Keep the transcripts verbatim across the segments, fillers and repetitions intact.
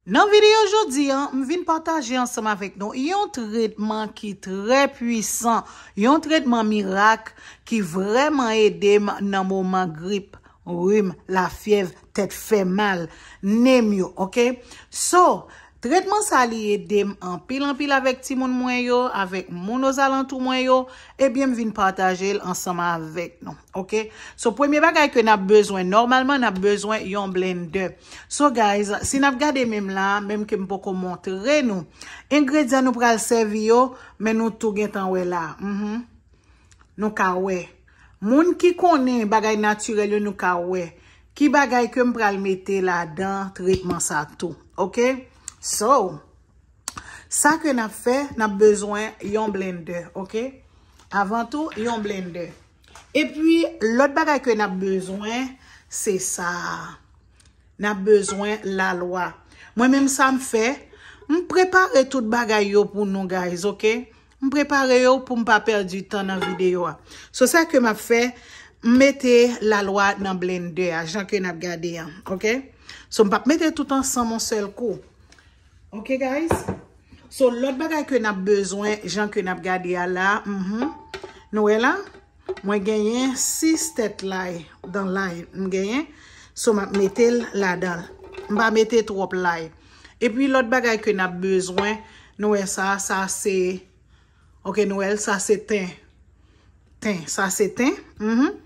Nan videyo jodi a, m vin pataje ansanm avèk nou yon tretman ki trè pwisan, yon tretman mirak ki vrèman ede m nan moman grip, rim, lafyèv, tèt fè mal, name you, ok? So, tretman sa li ede m anpil, anpil avèk timoun mwen yo, avèk moun ozalantou mwen yo, ebyen m vin pataje l ansanm avèk nou, ok? So, premye bagay ke n ap bezwen, nòmalman n ap bezwen yon blender. So, guys, si n ap gade menm la, menm ke m poko montre nou, engredyan nou pral sèvi yo, men nou tou gentan wè la. Mhm. Nou ka wè. Moun ki konnen bagay natirèl yo, nou ka wè. Ki bagay ke m pral mete ladan tretman sa tou. Ok? So, sa ke n ap fè, n ap bezwen yon blender, ok? Avan tou, yon blender. Epi, lòt bagay ke n ap bezwen, se sa. N ap bezwen lalwa. Mwen menm sa m fè, m prepare tout bagay yo pou nou, guys, ok? M prepare yo pou m pa pèdi tan nan videyo a. So, sa ke m ap fè, m mete lalwa nan blender a, jan ke n ap gade an, ok? So, m p ap mete tout ansanm yon sèl kou. Ok, guys? So, lòt bagay ke n ap bezwen, jan ke n ap gade a la, mhm. Nou wè la? Mwen genyen sis tèt lay, dan lay, m genyen. So, m ap mete l ladan l. M pa mete twòp lay. Epi, lòt bagay ke n ap bezwen, nou wè sa, sa se, ok, nou wè l, sa se ten. Ten, sa se ten. Mhm.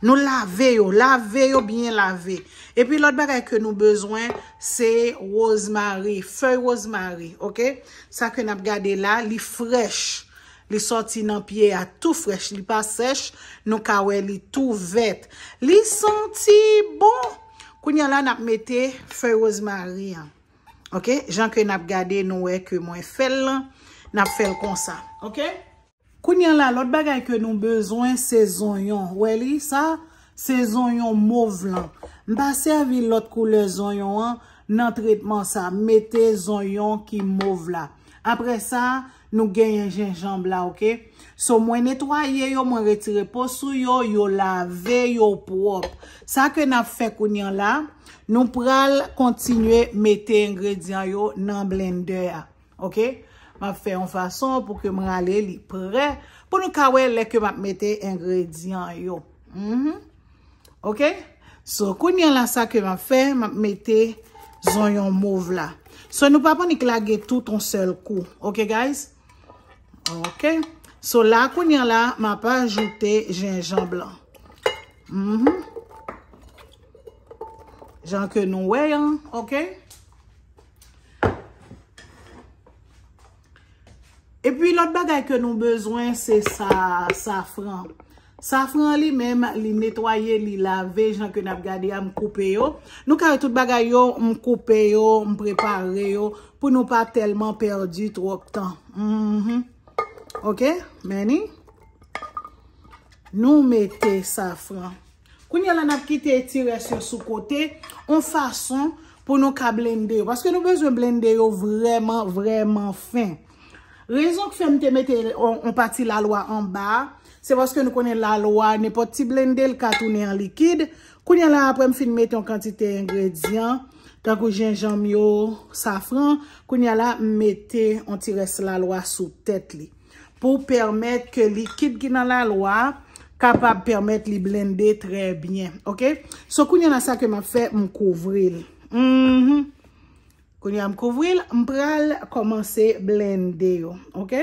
Nou lave yo, lave yo byen lave. Epi lòt bagay ke nou bezwen, se wozmari, fèy wozmari, ok? Sa ke n ap gade la, li frèch. Li sòti nan pye a tou frèch, li pa sèch, nou ka wè li tou vèt. Li santi bon. Kounye a la, n ap mete fèy wozmari an. Ok? Jan ke n ap gade, nou wè ke mwen fè l lan, n ap fè l konsa. Ok? Kounye a la, lòt bagay ke nou bezwen, se zonyon. Wè li, sa, se zonyon mov lan. M pa sèvi lòt koulè zonyon an nan tretman sa. M mete zonyon ki mov la. Apre sa, nou genyen jenjanm la, ok? So, mwen netwaye yo, mwen retire po sou yo, yo lave, yo pwòp. Sa ke n ap fè kounye a la, nou pral kontinye mete engredyan yo nan blender a. Ok? M ap fè yon fason pou ke m rale li prè, pou nou ka wè lè ke m ap mete engredyan yo. Mhm. Ok? So, kounye a la, sa ke m ap fè, m ap mete zonyon mov la. So, nou pa panik lage tout yon sèl kou. Ok, guys? Ok? So, la, kounye a la, m ap ajoute jenjanm lan. Mhm. Jan ke nou wè an, ok? Epi lòt bagay ke nou bezwen, se sa, safran. Safran li menm, li netwaye, li lave, jan ke n ap gade a, m koupe yo. Nou ka wè tout bagay yo, m koupe yo, m prepare yo, pou nou pa tèlman pèdi twòp tan. Mhm. Ok, men ni. Nou mete safran. Kounye a la, n ap kite ti rès yo sou kote, yon fason pou nou ka blende yo. Paske nou bezwen blende yo vrèman, vrèman fen. Rezon k fè m te mete yon, yon pati lalwa anba a, se paske nou konnen lalwa, nenpòt ti blende, l ka tounen an likid. Kounye a la, apre m fin mete yon kantite engredyan, tankou jenjanm yo, safran, kounye a la, m mete yon ti rès lalwa sou tèt li. Pou pèmèt ke likid ki nan lalwa a kapab pèmèt li blende trè byen. Ok? So, kounye a la, sa ke m ap fè, m kouvri l. Mhm. Kounye a, m kouvri l, m pral kòmanse blende yo. Ok?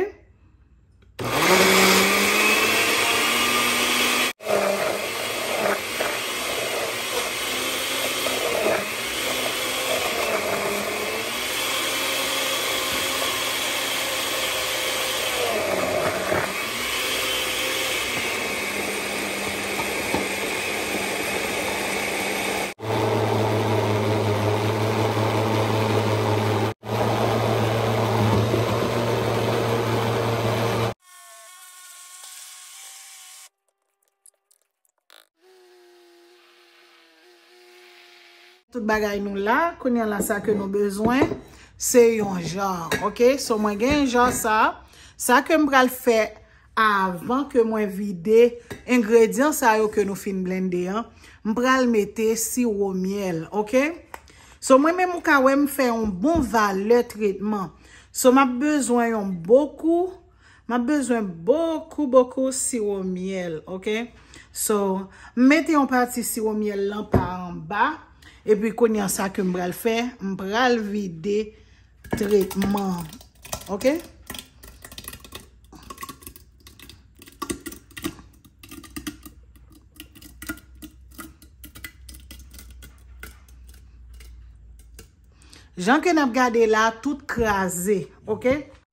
Tout bagay nou la, kounye a la sa ke nou bezwen, se yon ja, ok? So mwen gen yon ja sa, sa ke m pral fè avan ke mwen vide engredyan sa yo ke nou fin blende an, m pral mete siwo myèl, ok? So, mwen menm ou ka wè m fè yon bon valè tretman. So, m ap bezwen yon bokou, m ap bezwen bokou, bokou siwo myèl, ok? So, m mete yon pati siwo myèl lan pa anba, epi kounye a sa ke m pral fè, m pral vide tretman, ok? Jan ke n ap gade la, tout kraze, ok?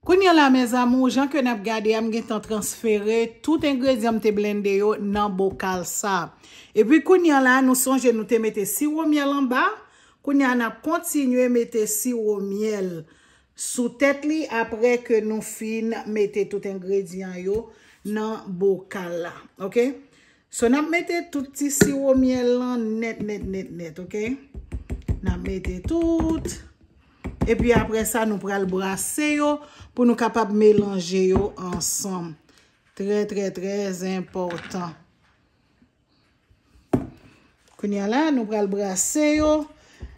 Kounye a la, mes amours, jan ke n ap gade a, m gentan transfere tout engredyan m te blende yo nan bokal sa. Epi kounye a la, nou sonje nou te mete siwo myèl anba. Kounye a, n ap kontinye mete siwo myèl sou tèt li apre ke nou fin mete tout engredyan yo nan bokal la. Ok? So, n ap mete tout ti siwo myèl lan nèt, nèt, nèt, nèt, ok? N ap mete tout. Epi apre sa, nou pral brase yo pou nou kapab melanje yo ansanm. Trè, trè, trè enpòtan. Kounye a la, nou pral brase yo.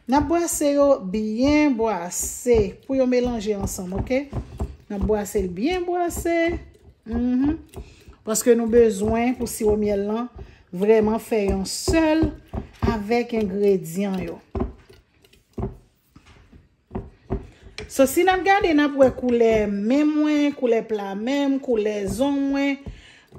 N ap brase yo byen brase pou yo melanje ansanm, ok? N ap brase l byen brase. Mhm. Paske nou bezwen pou siwo myèl lan vrèman fè yon sèl avèk engredyan yo. So, si n ap gade, n ap wè koulè men mwen, koulè pla men m, koulè zong mwen,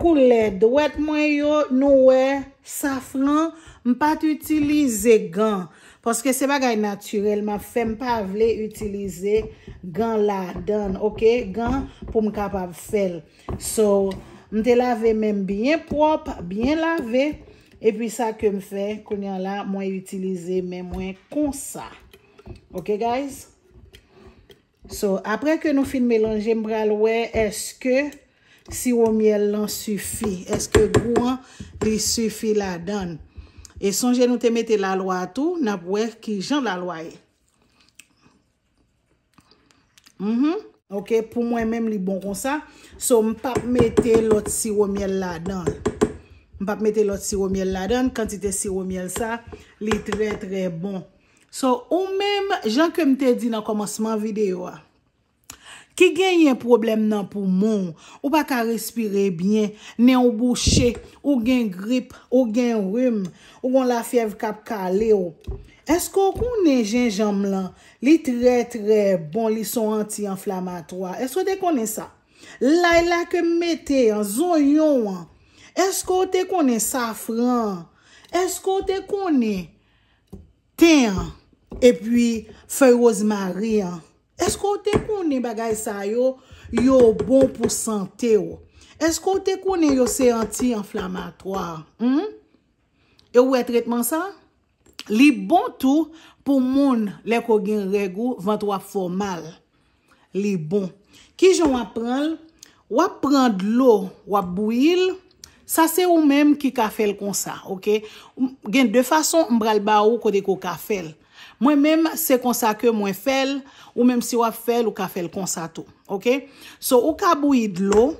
koulè dwèt mwen yo, nou wè safran, m pa t itilize gan. Paske se bagay natirèl m ap fè, m pa vle itilize gan ladan l, ok? Gan pou m kapab fè l. So, m te lave men m byen pwòp, byen lave. Epi sa ke m fè, kounye a la, mwen itilize men mwen konsa. Ok, guys? So, apre ke nou fin melanje, m pral wè èske siwo myèl lan sifi. Èske gou an, li sifi ladan l. E sonje nou te mete lalwa tou, n ap wè kijan lalwa ye. Mhm. Ok, pou mwen menm, li bon konsa. So, m p ap mete lòt siwo myèl ladan l. M p ap mete lòt siwo myèl ladan l. Kantite siwo myèl sa, li trè, trè bon. So, ou menm, jan ke m te di nan kòmansman videyo a, ki genyen pwoblèm nan poumon w, ou pa ka respire byen, nen w bouche, ou gen grip, ou gen rim, ou gon lafyèv k ap kale w. Èske w konnen jenjanm lan, li trè, trè bon, li se yon anti-anflamatwa? Èske w te konnen sa? Lay la ke m mete an, zonyon an. Èske w te konnen safran an? Èske w te konnen ten an, epi fèy wozmari an? Èske w te konnen bagay sa yo, yo bon pou sante w? Èske w te konnen yo se anti-anflamatwa? Hmm? E w wè tretman sa? Li bon tou pou moun lè ke w gen règ ou, vant ou ap fè w mal. Li bon. Kijan w ap pran l? W ap pran dlo, w ap bouyi l. Sa se ou menm ki ka fè l konsa, ok? Gen de fason m pral ba ou kote ke w ka fè l. Mwen menm, se konsa ke mwen fè l, ou menm si w ap fè l, ou ka fè l konsa tou, ok? So, ou ka bouyi dlo,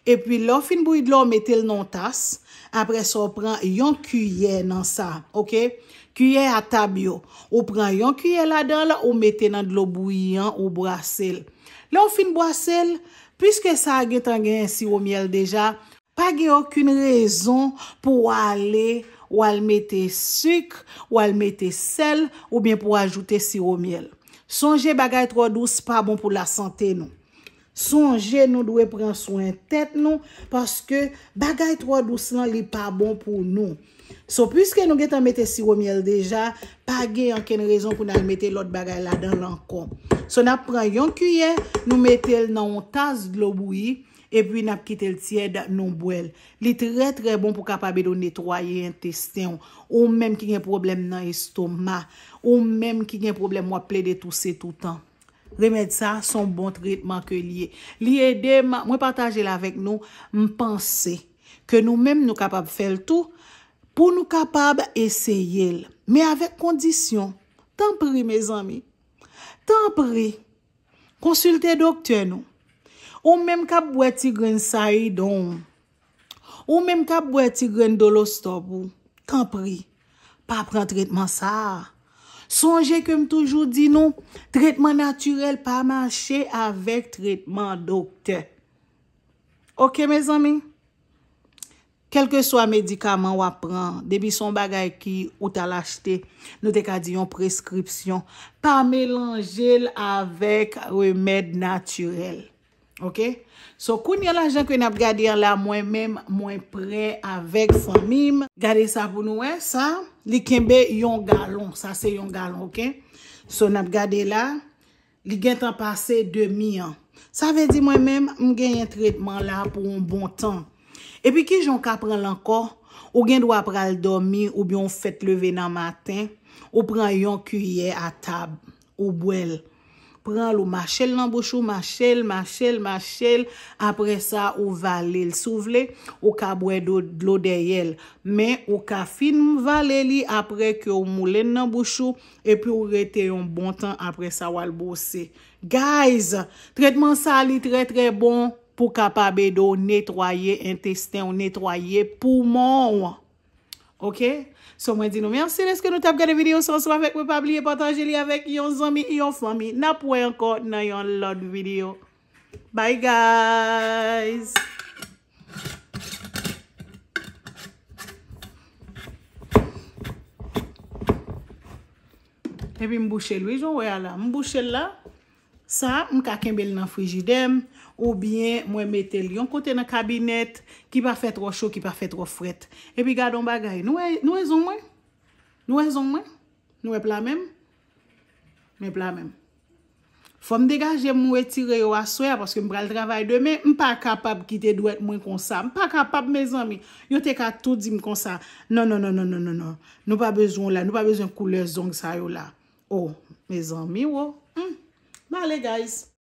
epi lè w fin bouyi dlo, w mete l nan yon tas, apre sa, w pran yon kiyè nan sa, ok? Kiyè a tab yo. Ou pran yon kiyè ladan l, ou mete nan dlo bouyi an, ou brase l. Lè w fin brase l, piske sa a gentan gen siwo myèl deja, pa gen okenn rezon pou w ale, w al mete sik, w al mete sèl, oubyen pou w ajoute siwo myèl. Sonje, bagay twò dous pa bon pou lasante nou. Sonje, nou dwe pran swen tèt nou, paske bagay twò dous lan, li pa bon pou nou. So, piske nou gentan mete siwo myèl deja, pa gen okenn rezon pou n al mete lòt bagay ladan l ankò. So, n ap pran yon kiyè, nou mete l nan yon tas dlo bouyi, epi n ap kite l tyèd, nou bwè l. Li trè, trè bon pou kapab ede w netwaye entesten w. Ou menm ki gen pwoblèm nan estoma, ou menm ki gen pwoblèm w ap plede touse toutan. Remèd sa, se yon bon tretman ke l ye. Li ede m, mwen pataje l avèk nou, m panse ke nou menm nou kapab fè l tou, pou nou kapab eseye l. Men avèk kondisyon. Tanpri, mezanmi. Tanpri, konsilte doktè nou. Ou menm k ap bwè ti grenn sayidon w, ou menm k ap bwè ti grenn dolostòp ou, tanpri, pa pran tretman sa a. Sonje ke m toujou di nou, tretman natirèl pa mache avèk tretman doktè. Oke, mezanmi? Kèlkeswa medikaman w ap pran, depi se yon bagay ki ou t al achte, nou te ka di yon preskripsyon, pa melanje l avèk remèd natirèl. Oke? So, kounye a la, jan ke n ap gade an la, mwen menm, mwen prè avèk fanmi m. Gade sa pou nou wè, sa, li kenbe yon galon. Sa se yon galon, oke? So, n ap gade la, li gentan pase demi an. Sa vle di mwen menm, m genyen tretman la pou yon bon tan. Epi kijan w ka pran l ankò? Ou gen dwa pral dòmi oubyen w fèt leve nan maten, ou pran yon kiyè a tab, ou bwè l. Pran l, ou mache l nan bouch ou, mache l, mache l, mache l. Apre sa, ou vale l. Si w vle, ou ka bwè do- dlo dèyè l. Men, ou ka fin vale li apre ke w moule l nan bouch ou, epi w rete yon bon tan apre sa, w al bwose. Guys, tretman sa, li trè, trè bon pou kapab ede w netwaye entesten w, netwaye poumon w. Oke? So, mwen di nou mèsi dèske nou t ap gade videyo sa ansanm avèk mwen. Pa bliye pataje li avèk yon zanmi, yon fanmi. N ap wè ankò nan yon lòt videyo. Bye, guys! Epi m bouche l, wi, jan w wè a la. M bouche l la. Sa, m ka kenbe l nan frijidè m, oubyen mwen mete l yon kote nan kabinèt ki pa fè twò cho, ki pa fè twò frèt. Epi gade yon bagay. Nou wè, nou wè zong mwen? Nou wè zong mwen? Nou wè pla men m? Men pla men m. Fò m degaje m, m retire yo aswè a, paske m pral travay demen. M pa kapab kite dwèt mwen konsa. M pa kapab, mezanmi. Yo te ka tou di m konsa. Non, non, non, non, non, non, non. Nou pa bezwen w la. Nou pa bezwen koulè zong sa yo la. Oh, mezanmi, wo. Hmm. M ale, guys.